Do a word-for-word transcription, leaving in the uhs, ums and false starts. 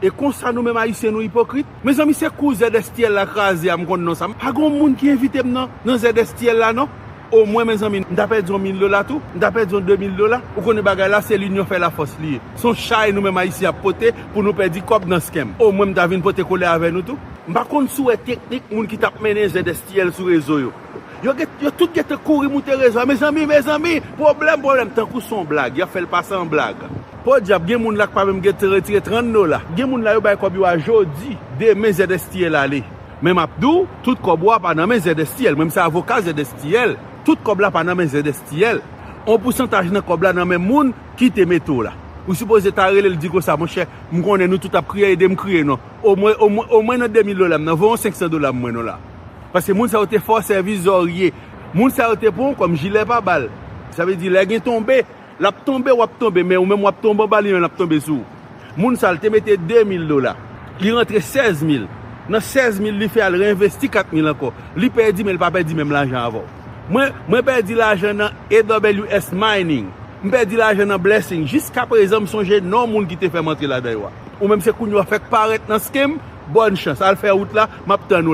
E konsa nou menm Ayisyen nou ipokrit. Mezanmi, se kou Z S T L la kraze a, m konn non sa. Pa gen yon moun ki envite m nan, nan Z S T L la non. Omwen, mezanmi, m ta pèdi yon mil dola tou, m ta pèdi yon de mil dola. Ou konnen bagay la, se linyon fè lafòs li ye. Se yon chay nou menm Ayisyen ap pote pou nou pèdi kòb nan scam. Omwen, m ta vin pote kole avè nou tou. M pa konn si w wè teknik moun ki t ap mennen Z S T L sou rezo yo. Yo, gen, yo tout gentan kouri moute rezo a. Mezanmi, mezanmi, pwoblèm, pwoblèm. Tankou se yon blag, y ap fè l pase an blag. Podyab, gen moun la k pa menm gentan retire trant dola. Gen moun la yo bay kòb yo a jodi, demen Z S T L ale. Men m ap di w, tout kòb ou a pa nan men Z S T L. Mwen, m se avoka Z S T L. Tout kòb la pa nan men Z S T L. On pousantaj nan kòb la nan men moun ki te mete w la. Ou sipoze ta rele l di konsa, monchè, m konnen nou tout ap kriye, ede m kriye non. Omwen, omwen, omwen nan de mil dola m nan, voye yon senk san dola m mwen non la. Paske moun sa yo te fè w sèvis zòrye. Moun sa yo te pran w kòm jilè pa bal. Sa vle di, lè gen tonbe, l ap tonbe, w ap tonbe, men ou menm w ap tonbe anba li, men l ap tonbe sou ou. Moun sa, l te mete de mil dola. Li rantre sèz mil. Nan sèz mil, li fè al reenvesti kat mil ankò. Li pèdi, men li pa pèdi menm lajan avè w. Mwen, mwen pèdi lajan nan A W S Mining. M pèdi lajan nan Blessing. Jiskaprezan, m sonje non moun ki te fè m antre ladan yo a. Ou menm se kounye w ap fèk parèt nan scam, bòn chans. Al fè wout la, m ap tann ou la.